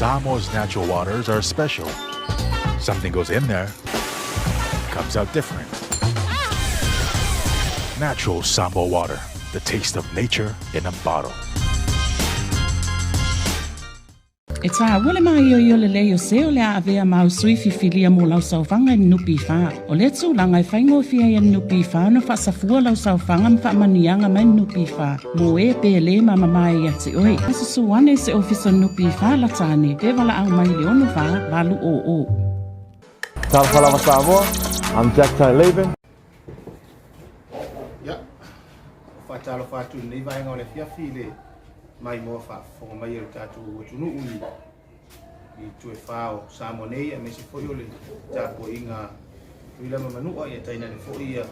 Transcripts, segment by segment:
Samoa's natural waters are special. Something goes in there, comes out different. Natural Samoa water, the taste of nature in a bottle. E tāua le māioio lelei o se o le a avea māu sui fifilia mo lau saofaga i le NPF. O lea tulaga e faigofie ai e le NPF ona faasafua lau saofaga ma faamanuiaga mai le NPF mo e pe lē mamamae ia te oe. Susu ane i se ofisa o le NPF lata ane pe valaau mai i le 64 800. Talofa lava Samoa, I'm Jack Tai Levin. Ia, faatalofa atu i lenei vaega o le afiafi i le maimoa faafofoga mai o le tatou atunuu i i itu e fā o Samoa nei, aemaise foi o le tapuaiga a Tutuila ma Manua, ia tainane foi ia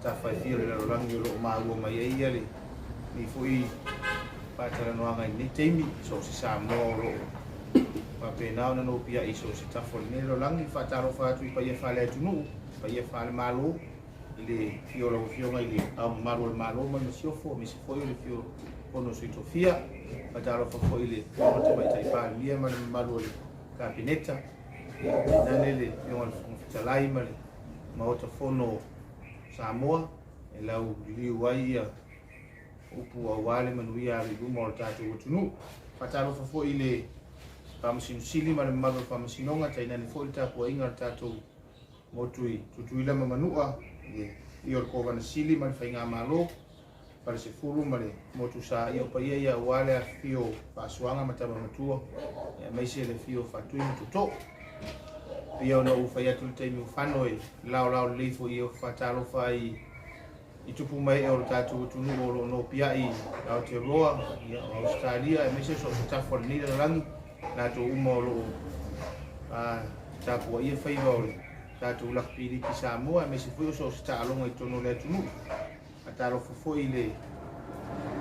tafa e fia o le lalolagi o lo o maua mai ai ia lenei foi faatalanoaga i lenei taimi, so o se Samoa o lo o faapena ona nopiai i so o se tafa o lenei lalolagi. Faatalofa atu i paia faale-atunuu, paia faale-Malo, i le afio o lau Afioga i le Ao Mamalu o le Malo ma le Masiofo, aemaise foi o le afio o Fono Sui Tofia. Faatalofa foi i le Afioga Tamaitai Palemia ma le mamalu o le Kapeneta, tainane le Afioga i le Fofoga Fetalai ma le Maota Fono o Samoa e lauliliu ai ia upu aua le manuia alu i luma o le tatou atunuu. Faatalofa foi i le Faamasino Sili ma le mamalu o le Faamasinoga, tainane foi le tapuaiga a le tatou motu i Tutuila ma Manua, i le afio o le Kovana Sili ma le Faigamalo, Falesefulu ma le Motu Sa, ia o paia ia aua le afifio o Faasuaga ma Tama Matua, aemaise le afio o Faatui ma Toto. Pei ona ou fai atu i le taimi ua fano e laolao lelei foi e faatalofa ai i tupu mae o le tatou atunuu o lo o nopiai i Aotearoa, ia, o Ausetalia, aemaise so o se tafa o lenei lalolagi, latou uma o lo o tapuaia faiva o le tatou Lakapi Liki Samoa, aemaise foi o so o se taaloga i totonu o le atunuu. Faatalofa foi i le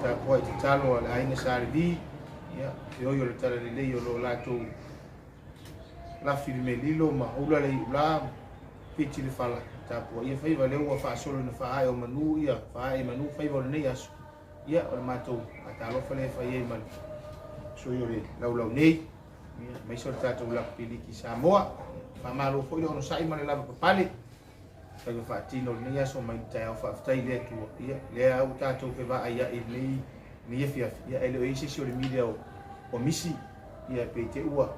tapuai tatalo a le aiga Sa Levi, ia, feoi o le talalelei o lo o latou lafi le melilo ma ula le iulā, piti le fala, tapuaia faiva lea ua faasolo ina faaae o manu ia, faaae i manu faiva o lenei aso. Ia, o le matou faatalofa lea e fai ai ma le sui o le laulau nei, ia, aemaise o le tatou Lakapi Liki Samoa. Faamalo foi le onosai ma le lavapapale faiva faatino o lenei aso mai le taeao. Faafetai i le Atua, ia, lea ua tatou fevaaiai i lenei lenei afiafi, ia, e le o i ai se isi o le media o misi, ia, pe te ua,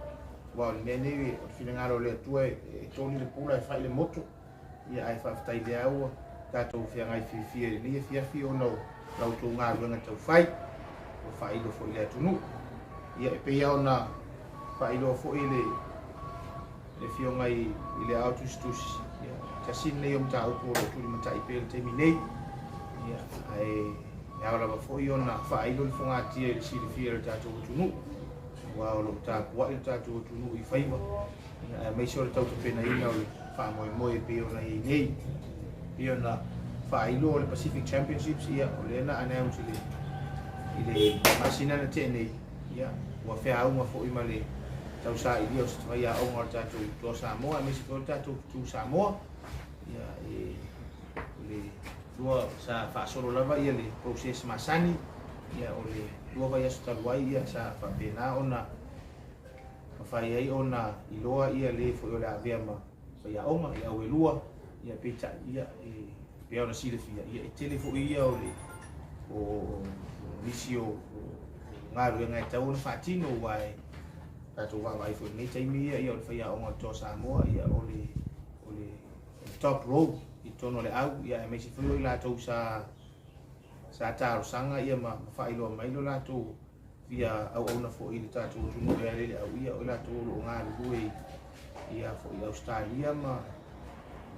aua o le mea nei, o le finagalo o le Atua e toli le pula e fai le moto. Ia, ae faafetai lea ua tatou feagai fiafia i lenei afiafi ona o la outou galuega taufai ua faailo foi i le atunuu. Ia, e pei lava ona faailoa foi e le Afioga i le Ao Tusitusi, ia, tasi lenei o mataupu o lo o tulimatai pea i le taimi nei. Ia, ae e ao lava foi ona faailo le fogatia i le silafia e le tatou atunuu, aua o lo o tapuai le tatou atunuu i faiva, aemaise o le tautapenaina o le faamoemoe e pei ona i ai nei. E pei ona faailo o le Pacific Championships, ia, o lea na announce i le, i le masina na tea nei, ia, ua feauga foi ma le tausailia o se faiaoga o le tatou Toa Samoa, aemaise foi o le tatou Fetu Samoa. Ia, e, o le lua sa faasolo lava ia le process masani, ia, o le lua vaiaso talu ai, ia, sa faapena ona mafai ai ona iloa ia le foi o le avea ma faiaoga i au e lua, ia peitai ia e pei ona silafia ia e tele foi ia o le o nisi o galuega e tatau ona faatino aua e tatou vaavaai foi i lenei taimi ia, ia o le faiaoga o le Toa Samoa ia o le o le top row i totonu o le au ia aemaise foi o i latou sa sa talosaga ia ma faailoa mai lo latou fia auauna foi i le tatou atunuu e ala i le au ia, o i latou o lo o galulue i ia foi Ausetalia ma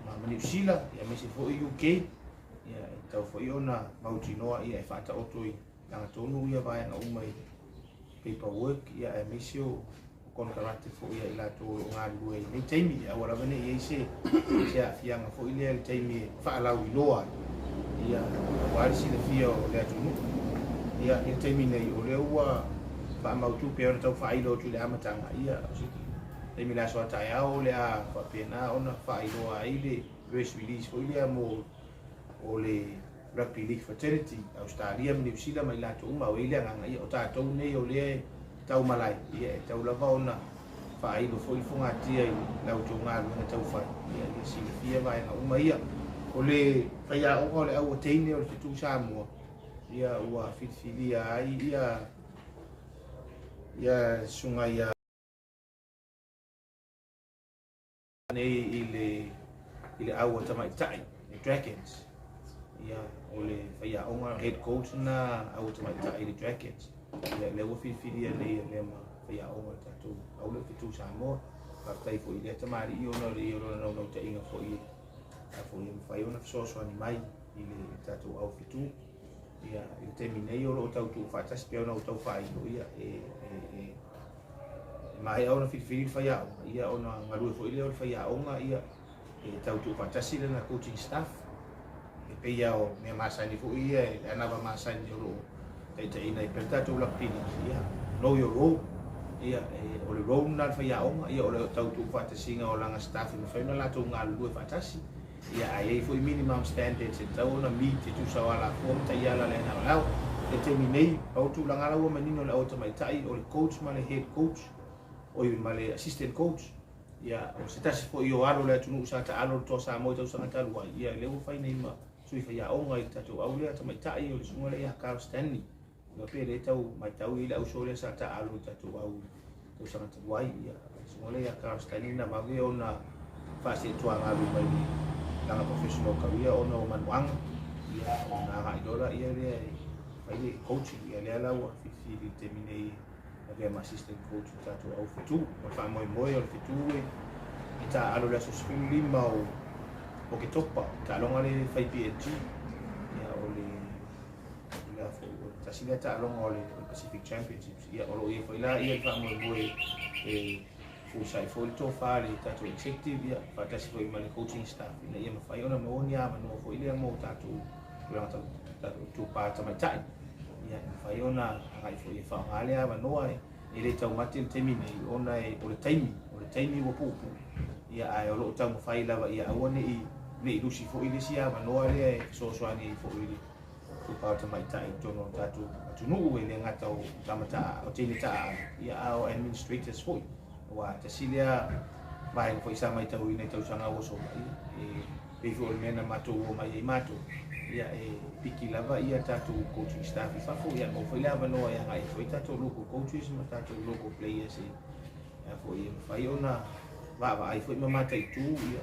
ma Niu Sila, ia aemaise foi UK, ia e tatau foi ona mautinoa ia e faataoto i lagatonu ia vaega uma i paperwork, ia aemaise o konekarate foi a i latou o lo o galulue i lenei taimi, aua lava ne i i ai se se aafiaga foi lea i le taimi e faalauiloa ai, ia, aua le silafia o le atunuu. Ia, i le taimi nei, o lea ua faamautu pei ona tau faailoa atu i le amataga, ia, o se taimi i le aso a taeao o le a faapena ona faailoa ai le press release foi lea mo o le Rugby League Fraternity, Ausetalia ma Niu Sila ma i latou uma, o i ai le agaga, ia, o tatou nei o lea e taumalae, ia e tatau lava ona faailo foi le fogatia i la outou galuega taufai, ia ia silafia vaega uma ia. O le faiaoga o le au ateine o le Fetu Samoa, ia ua filifilia ai ia ia susuga ia nei i le i le au a tamaitai, le Dragons. Ia, o le faiaoga, head coach na au a tamaitai i le Dragons. Ia, lea ua filifilia nei e lea ma faiaoga le tatou au lea Fetu Samoa. Faafetai foi i lea tamalii ona o le ia o lona naunautaiga foi a foi e mafai ona fesoasoani mai i le tatou au fetu. Ia, i le taimi nei o lo o tau tuufaatasi pei ona ou tau faailo, ia, e, e, e, e maea ona filifili le faiaoga, ia, ona galue foi lea o le faiaoga, ia, e tau tuufaatasi lana coaching staff. E pei lava o mea masani foi ia, le anava masani o lo o taitaiina ai pea le tatou rugby league, ia, know your role. Ia, e, o le role lena a le faiaoga, ia, o le tau tuufaatasiga o lana staff e mafai ona latou galulue faatasi. Ia, a i ai foi minimum standards e tatau ona meet e tusa o alafua ma taiala a le NRL. I le taimi nei, pau le tulaga la ua manino i le au tamaitai, o le coach ma le head coach, oi ma le assistant coach. Ia, o se tasi foi o alo o le atunuu sa taalo le Toa Samoa i tausaga talu ai, ia, lea ua fai nei ma sui faiaoga i le tatou au lea tamaitai, o le susuga lea ia Carl Stanley. Ia pe le tau matau i le auso lea sa taaalo i tatou au tausaga talu ai. Ia, susuga lea ia Carl Stanley na vave ona faaseetuagalu mai le lana professional career ona o manuaga. Ia, ona agai loa laia lea e fai le coaching. Ia, lea la ua filifili i le taimi nei avea ma assistant coach i tatou au fetu. O le faamoemoe o le fetu e taaalo i le aso 15 o Oketopa, taaloga lea e fai PNG. Ia, o le tasi lea taaloga o le Pacific Championships. Ia, o lo o i ai foi la ia le faamoemoe e fusai foi le tofa le tatou executive, ia, faatasi foi ma le coaching staff ina ia mafai ona maua ni avanoa foi lea mo tatou tulaga tatou itupa tamaitai. Ia, e mafai ona agai foi e faaaoga lea avanoa e le taumate le taimi nei ona e, o le taimi, o le taimi ua puupuu. Ia, ae o lo o taumafai lava ia aua ne i ne i lusi foi le isi avanoa lea e fesoasoani ai foi i le tupa o tamaitai i totonu o le tatou atunuu, e le gata o tama taa, o teine taaalo, ia, a o administrators foi. Aua tasi lea vaega foi sa matauina i tausaga ua sola, ia, e pei foi o le mea na matou omai ai matou, ia, e piki lava ia tatou coaching staff i fafo, ia, maua foi le avanoa e agai ai foi tatou local coaches ma tatou local players e foi e mafai ona vaavaai foi ma mataitu ia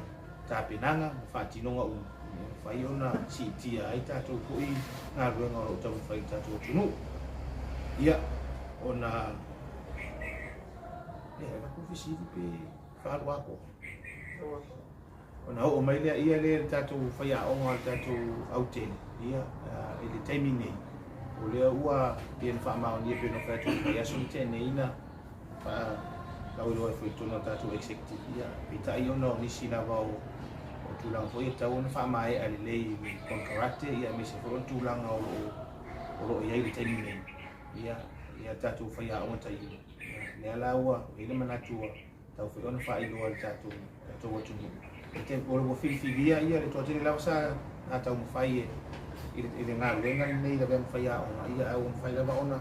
tapenaga ma faatinoga uma e mafai ona siitia ai tatou foi galuega o lo o taumafai i le tatou atunuu. Ia, ona ia, e avatu fesili pe faalu atoa. Ona oo mai lea ia lea le tatou faiaoga o le tatou autele, ia, i le taimi nei, o lea ua pei ona faamaonia pei ona fai atu i le vaiaso na tea nei na faalauiloa ai foi i totonu o le tatou executive, ia, peitai ona o nisi lava o o tulaga foi e tatau ona faamaea lelei i le konekarate, ia, aemaise foi o le tulaga o lo o o lo o i ai i le taimi nei, ia, ia tatou faiaoga tailo, ia, lea la ua i ai le manatu ua tatau foi ona faailoa i le tatou tatou atunuu. E te, o ua filifilia ia le toatele lava sa na taumafai e i le, i le galuega lenei lavea ma faiaoga, ia, ae ua mafai lava ona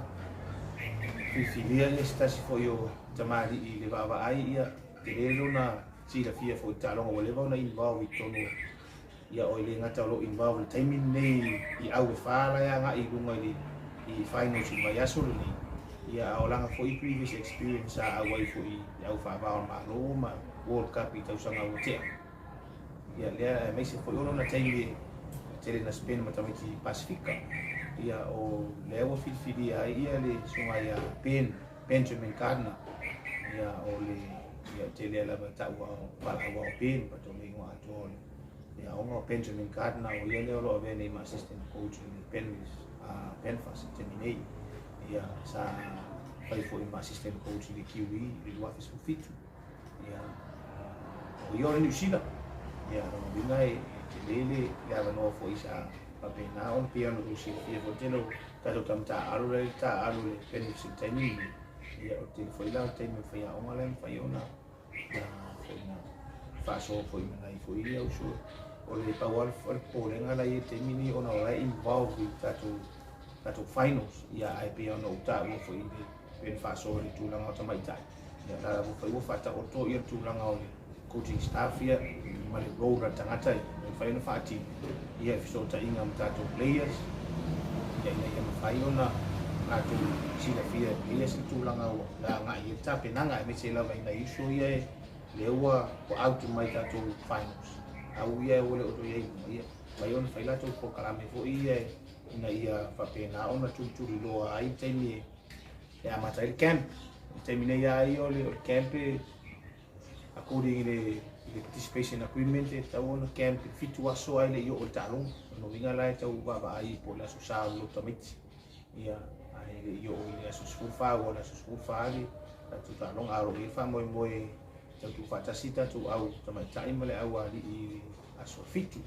filifilia ia se tasi foi o tamalii i le vaavaai, ia, tele lona silafia foi i taaloga ua leva ona involve i totonu o Ia o e le gata o lo o involve i le taimi lenei i au e fa la e agai i luga i le i finals i le vaiaso lenei, ia a o lana foi previous experience sa auai foi i au faava o le Malo ma World Cup i tausaga ua tea. Ia lea aemaise foi o lona taimi e tele na spend ma tamaiti Pasifika. Ia o lea ua filifilia ai ia le susuga ia Ben Benjamin Gardner. Ia o le ia tele lava taua o valaau o Ben but o le ingoa atoa o le le aoga o Benjamin Gardner, o ia lea o lo o avea nei ma assistant coach i le Penrith, Penfast i le taimi nei. Ia, sa fai foi ma assistant coach i le Kiwi i le 2017. Ia, o ia o le Niu Sila. Ia, lona uiga e tele le, le avanoa foi sa faapena ona pei ona outou silafia foi le tele o tatou tama taaalo la e taaalo i le Penrith i le taimi lenei. Ia, o le tele foi la o taimi o faiaoga la e mafai ona foi na faasoa foi ma nai foi ia uso. O le pau lava o le popolega la i ai i le taimi lenei ona o la e involve i tatou tatou finals, ia, ae pei ona ou taua foi i le pei ona faasoa i le tulaga o tamaitai, ia la ua fai ua faataoto ia le tulaga o le coaching staff ia ma le role a le tagata ia e mafai ona faatino ia fesootaiga ma tatou players ia ina ia mafai ona latou silafia e players le tulaga ua agai i ai le tapenaga aemaise lava i nai uso ia e lea ua out mai tatou finals au ia ua le o toe i ai i luma ia mafai ona fai latou polokalame foi ia ina ia faapena ona tulituliloa ai le taimi e amata ai le camp. I le taimi nei lava ia o le camp e according i le i le participation agreement e tatau ona camp i le 7 aso ae le i oo i le taaloga. O lona uiga la e tau vaavaai po o le aso Sa o le tamaiti. Ia, ae le i oo i le aso 14 aua o le aso 14 le tatou taaloga. A o lo o i ai le faamoemoe e tau tuufaatasi tatou au tamaitai ma le au alii i le aso 7.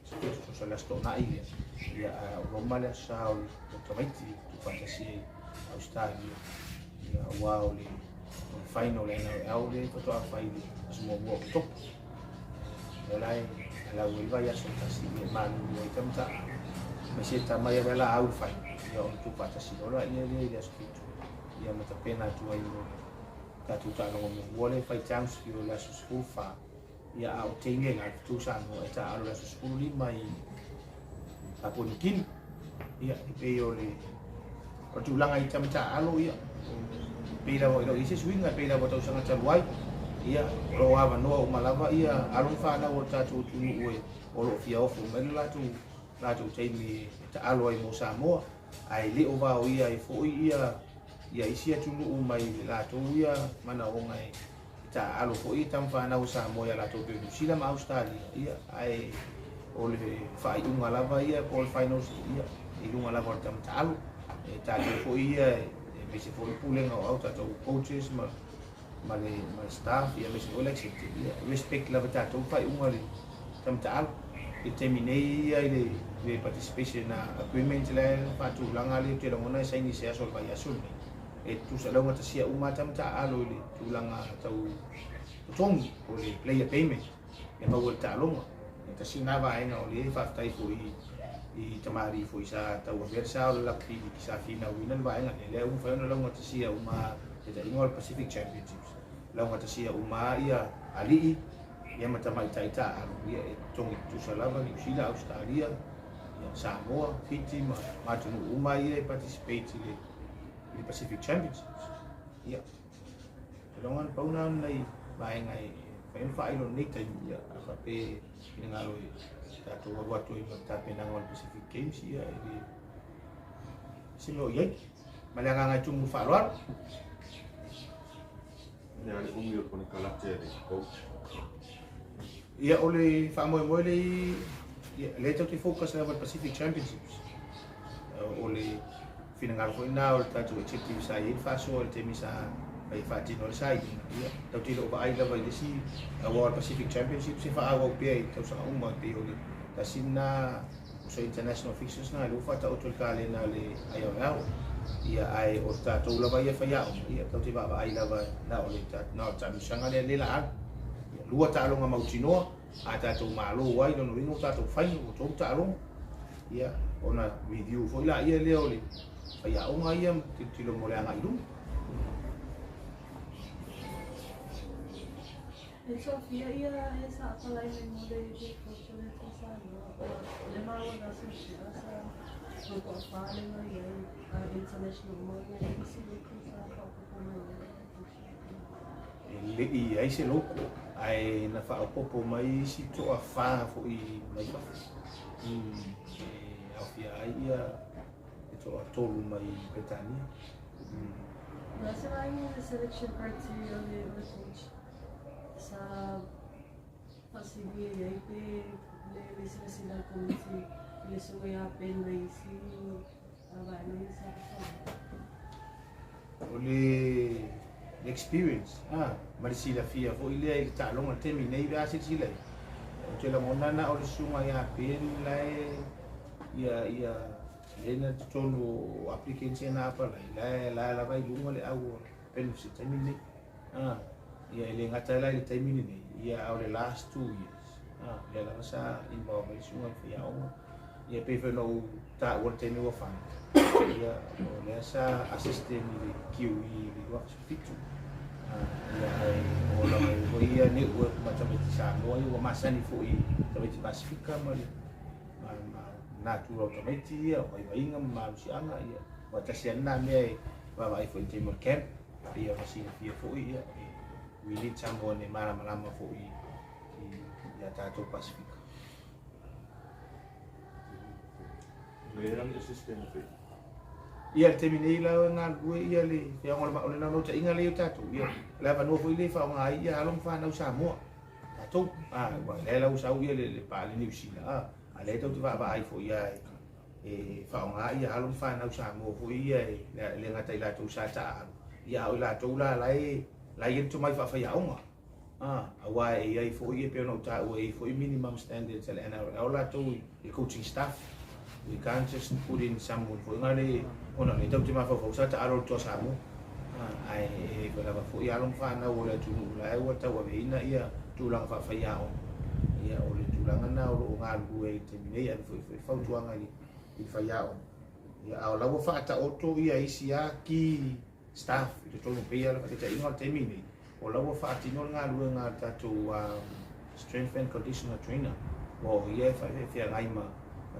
Tusa le Aso Toonai lea, ia a o Roma le aso sa o le tamaiti tuufaatasi ai Ausetalia, ia aua o le final o le NRL lea faatoa fai i le aso muamua o Oketopa. Lea la e alau ai le vaiaso e tasi e malulu ai tama aemaise tama ia lea la au le final, ia ona tuufaatasi loa laia lea i le aso 7, ia ma tapena atu ai mo le tatou taaloga muamua lea e fai Townsville i le aso 14. Ia a o teine la tu Samoa e taaalo i le aso 15 i Papua New Guinea. Ia e pei o le o le tulaga i tama taaalo ia pei lava i lou se suiga pei lava tausaga talu ai. Ia o lo o avanoa uma lava ia alo ma fanau o le tatou atunuu e o lo o fia ofo mai le latou latou taimi e taalo ai mo Samoa ae le o vaoia ai foi ia ia isi atunuu mai le latou ia manaoga e taaalo foi i tama fanau o Samoa ia latou pei o Niu Sila ma Ausetalia, ia, ae o le faaiuga lava ia po o le finals, ia, i luga lava o le tama taalo. E tatou foi ia, aemaise foi le pulega o au tatou coaches ma ma le, ma le staff, ia, aemaise foi le executive, ia, respect lava tatou faaiuga le tama taalo. I le taimi nei ia i le, le participation agreement la e faatulaga lea ou te lagona e saini i se aso o le vaiaso lenei. E tusa laugatasia uma lava tama taaalo i le tulaga tau totogi po o le player payment e maua i le taaloga. E tasi lena vaega o lea e faafetai foi i tamalii foi sa tauavea le sa o le rugby league sa finauina le vaega lea, lea ua mafai ona laugatasia uma le taitaiga o le Pacific Championships, laugatasia uma ia alii ia ma tamaitai taaalo ia e totogi tutusa lava Niu Sila, Ausetalia, Samoa, Fiti ma atunuu uma ia e participate i le i le Pacific Championships. Ia, iloga na pau na nai vaega e mafai ona faailo i lenei taimi, ia, a faapea e finagalo e tatou alu atu ai ma le tapenaga o le Pacific Games, ia, e le se mea o i ai. Ma le agaga e tumu i le faaaloalo. Ia, le umi o le konekarate a le coach. Ia, o le faamoemoe le ia, lea tatou te focus lava i le Pacific Championships. O le finagalo foi lena o le tatou executive sa i ai le faasoa i le taimi sa fai faatino ai le sailiga. Ia, tatou te le o vaai lava i le isi, aua o le Pacific Championships e faaauau pea i tausaga uma, e pei o le tasi lena o se international fixtures na, lea ua faataoto i le kalena a le IRL. Ia, ae o tatou lava ia faiaoga, ia, tatou te vaavaai lava na o le na o le taamilosaga lea lea la alu. Ia, lua taaloga mautinoa, a tatou malo ai, lona uiga ua tatou final, ua tolu taaloga. Ia, ona review foi laia lea o le faiaoga ia ma tilotilo mo le agai i luma. E Sofia ia e sa apalai mai mo le head coach o le Atua Samoa ua le maua na suesua sa ua toafa le mai ai a international uma ia e isi local sa faaopoopo mai ai le coach. E le i i ai se local ae na faaopoopo mai isi toafa foi mai fafo e aofia ai ia le toatolu mai Peretania. O le a se vaega o le selection criteria o le coach sa faasilia i ai pe le le silasila a le komiti i le suiga ia Ben mai isi vaega ia sa faaaoga? O le experience ma le silafia foi lea i le taaloga i le taimi nei pe a silasila i ai, ou te lagona na o le susuga ia Ben la e ia ia lea na totonu o applicants ia na apalai la la lava i luga le au o Ben i se taimi lenei. Ia e le gata la i le taimi lenei, ia a o le last 2 years lea lava sa involve ai le susuga i le faiaoga. Ia pei foi ona ou taua le taimi ua fano. Ia, o lea sa assistant i le QE i le 2017. Ia, ae o lava foi ia network ma tamaiti Samoa ia ua masani foi i tamaiti Pasifika ma le ma, ma natura o tamaiti ia, o vaivaiga ma malosiaga, ia, ua tasi lava lena mea e vaavaai foi i le taimi o le camp, ia ma silafia foi, ia, we need someone e malamalama foi i a tatou Pasifika. Ia, le taimi nei la e galulue ia le feaga o le naunautaiga lea i o tatou, ia, o le avanoa foi lea e faaaoga ai ia alo ma fanau Samoa, tatou, a, aua o lea la ua sau ia le pa le Niu Sila, a, a lea tatou te vaavaai foi ia e faaaoga ia alo ma fanau Samoa foi ia e le gata i latou sa taaalo, ia a o i latou la la e la e i ai le tomai faafaiaoga. A, aua e i ai foi, e pei ona ou taua, e i ai foi minimum standards a le NRL latou i le coaching staff. We can't just put in someone foi nga le, ona o lea tatou te mafaufau sa taalo le toa Samoa. A, ae e lava foi alo ma fanau o le atunuu la e ua tauaveina ia tulaga faafaiaoga. Ia, o le tulaga lena o lo o galulue ai i le taimi nei, ave foi le fautuaga i le faiaoga. Ia, a o la ua faataoto ia isi a key staff i totonu pei lava le faataitaiga o le taimi nei, o la ua faatino le galuega a le tatou strength and conditioner trainer, ua o ia e feagai ma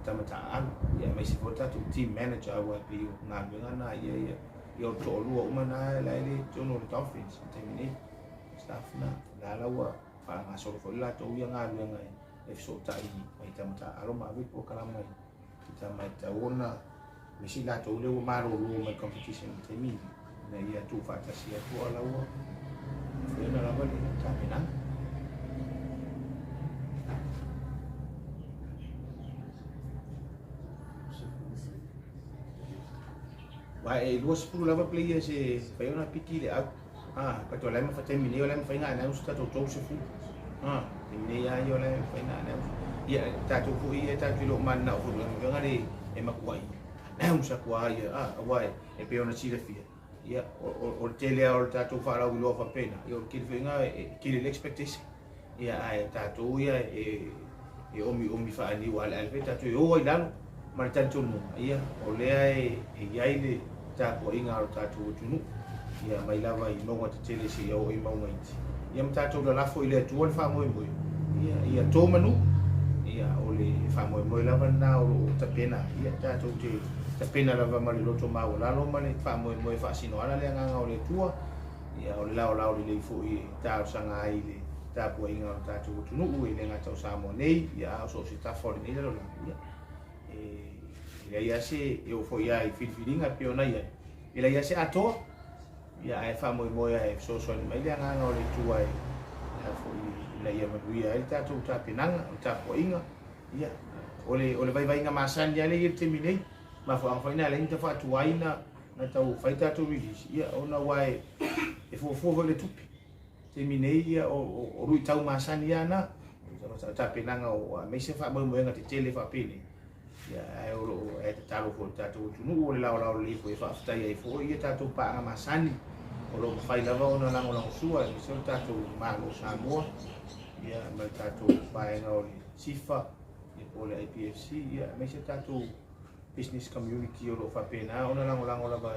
tama taaalo, ia aemaise foi le tatou team manager aua e pei o galuega na ia ia ia o le toalua uma na la e le totonu o le Dolphins i le taimi nei, staff na, la la ua faagasolo foi le latou ia galuega e fesootai mai tama taaalo ma ave polokalama i tama e tatau ona aemaise i latou lea ua malolo mai competition i le taimi lenei ina ia tuufaatasi atu a la ua mafai ona lava le tapenaga. Aua e 20 lava players e fai ona piki le au. Ah, but o la e mafai taimi nei o la e mafai ona announce tatou 30. Ah, taimi nei lava ia o la e mafai ona announce. Ia, tatou foi ia tatou te le o mananao foi i le mea le e matuai announce atu lava ia, ah, aua e pei ona silafia, ia, o le tele lava o le tatou faalauiloa faapena, ia o le tele foi lena e tele le expectation. Ia, ae tatou ia e e omiomi faaniu aleale foi tatou e o ai i lalo ma le talitonuga, ia, o lea e i ai le tapuaiga a lo tatou atunuu, ia, mai lava i mauga tetele seia oo i mauga iti, ia ma tatou lalafo i le Atua le faamoemoe, ia, ia to manu, ia, o le faamoemoe lava lena o lo o tapena ai, ia, tatou te tapena lava ma le loto maualalo ma le faamoemoe faasinoala le agaga o le Atua, Ia, o le laolao lelei foi e talosaga ai i le tapuaiga o le tatou atunuu, e le gata o Samoa nei, ia, a o so o se tafa o lenei lalolagi, ia, e leai lava se, e oo foi lava i filifiliga e pei ona i ai, e leai lava se atoa, ia, ae faamoemoe lava e fesoasoani mai le agaga o le Atua e, a foi, ina ia manuia ai le tatou tapenaga, o le tapuaiga, ia, o le, o le vaivaiga masani lava lea e i ai i le taimi nei, mafuaaga foi lena e ala ai ona faatuai na na tau fai tatou release, ia, ona aua e, e fuafua foi le tupe. Taimi nei, ia, o, o, o luitau masani lava na, tapenaga o aemaise faamoemoega tetele faapenei, ia, ae o lo o, e tatalo foi i le tatou atunuu, o le laolao lelei foi e faafetai ai foi ia tatou paaga masani, o lo o mafai lava ona lagolagosua, aemaise o le tatou Malo o Samoa, ia, ma le tatou vaega o le SIFA, ia, po o le IPFC, ia, aemaise tatou business community o lo o faapena ona lagolago lava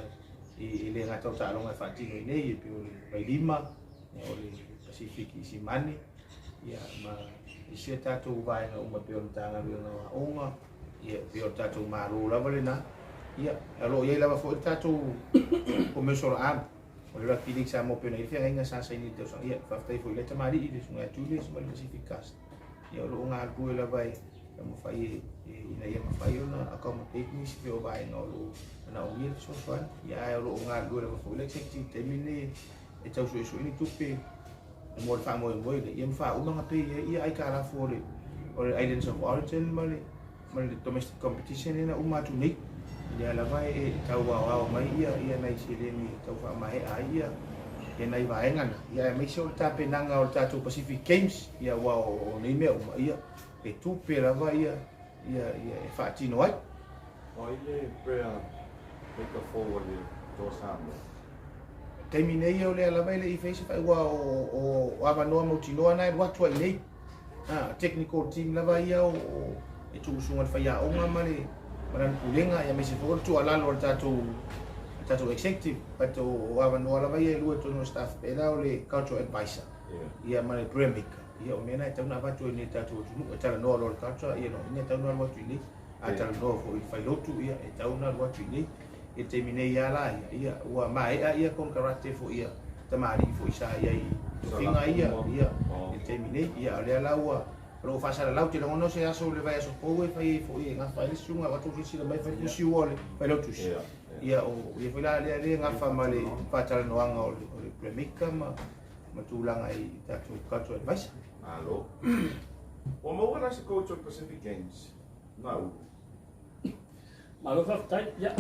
i le gata o taaloga e faatino i nei, e pei o le Vailima, o le Pacific Isimani, ia, ma isi a tatou vaega uma e pei o le Matagaluega o Aoga, ia, e pei o le tatou Malo lava lena, ia, o lo o i ai lava foi le tatou commercial arm, o le Rugby League Samoa pei ona i ai le feagaiga sa saini i le tausaga, ia, faafetai foi i lea tamalii, le Susuga ia Julius ma le Pacific Cast, ia, o lo o galulue lava e taumafai ina ia mafai ona accommodate nisi foi o vaega o lo o manaomia le fesoasoani. Ia, ae o lo o galulue lava foi le executive i le taimi lenei e tau suesue ni tupe mo le faamoemoe lea, ia ma faauma ona pay ai ia aitalafu o le o le Islands of Origin ma le ma le domestic competition lea na uma atu nei. Lea lava e tau aoao mai ia ia nai seleni e tau faamaea ai ia ia nai vaega na. Ia aemaise o le tapenaga o le tatou Pacific Games, ia aua o nei mea uma ia e tupe lava ia ia ia e faatino ai. O ai le prayer maker fou a le Toa Samoa? Taimi nei o lea lava e le i fai se faaiuga o, o, o avanoa mautinoa na e alu atu ai nei. Ah, technical team lava ia o, o e tuusuga le faiaoga ma le ma lana pulega, ia aemaise foi o le tuualalo a le tatou a le tatou executive, but o avanoa lava ia e lua i totonu o le staff pei la o le cultural advisor ia ma le prayer maker. Ia o mea na e tatau ona avatu ai nei i le tatou atunuu, e talanoa loa i le culture, ia lona uiga e tatau ona alu atu i inei. A talanoa foi i le failotu, ia e tatau ona alu atu i inei. I le taimi nei lava la ia, ia ua maea ia konekarate foi a tamalii foi sa i ai i tofiga ia, ia i le taimi nei. Ia a o lea la ua o lo o faasalalau, ou te lagona o se aso o le vaiaso fou e fai ai foi e gafa ai le susuga, avatu silasila mai fai le tusi ua o le Failautusi. Ia o ia foi la lea lea e gafa ma le faatalanoaga o le Playmaker ma ma tulaga i tatou cultural advisor. Malo. Ua maua la se coach o le Pacific Games? Na ulu. Malo faafetai. Ia,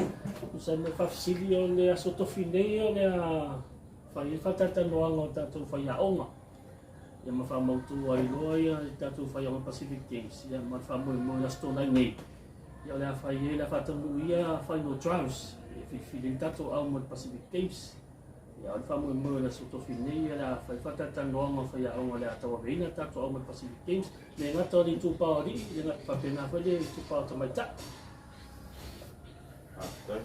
tusa ai ma le faafesili o le Aso Tofi nei o le a fai ai le faatalatalanoaga o tatou faiaoga. Ia ma faamautu ai loa ia tatou faiaoga Pacific Games ia ma le faamoemoe i le Aso Toonai nei. Ia o le a fai ai, o le a faataunuu ia final trials e filifili ai le tatou au mo le Pacific Games. Ia, o le faamoemoe o le Aso Tofi nei, o le a fai faatalatalanoaga o faiaoga o le a tauaveina le tatou au mo le Pacific Games. Le gata o le itupa o alii, le gata faapena foi le itupa o tamaitai. Faafetai.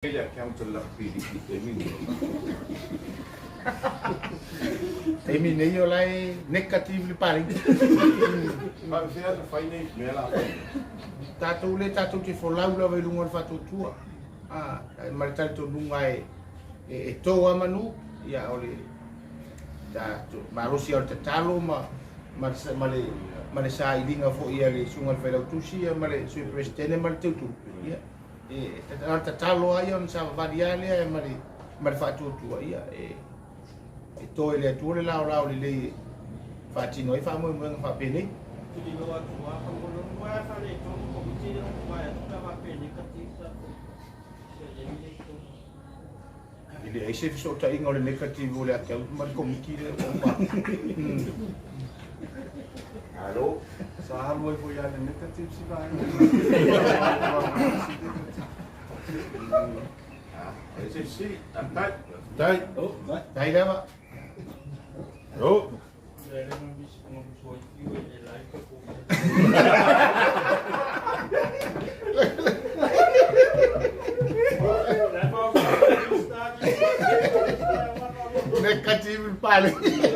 Le account o le Lakapiliki i taimi nei. Taimi nei o la e negative le paleni. Faapefea ona fai nei mea la fai? Tatou le tatou te folau lava i luga o le faatuatua. Ah, ma le talitonuga e e to lava manu, ia o le tatou malosi o le tatalo ma ma ma le ma le sailiga foi a le susuga i le Failautusi ia ma le Sui Peresetene ma le Teutupe. Ia E tatalo lava ia ona savavali lava lea ma le, ma le faatuatua, ia e, e toe le Atua le laolao lelei e faatino ai faamoemoega faapenei. Tililo atu lava faamolemole ae faaletonu komiti lea ua vaai atu pe a faapea e negative tatou seleni lea i totonu. E leai se fesootaiga o le negative o le account ma le komiti lea ua uma. Alo. Sa alu ai foi lava i le negative si vaega. Ah, se si, tai. Tai. Tai lava. Oh. Negative le paleni.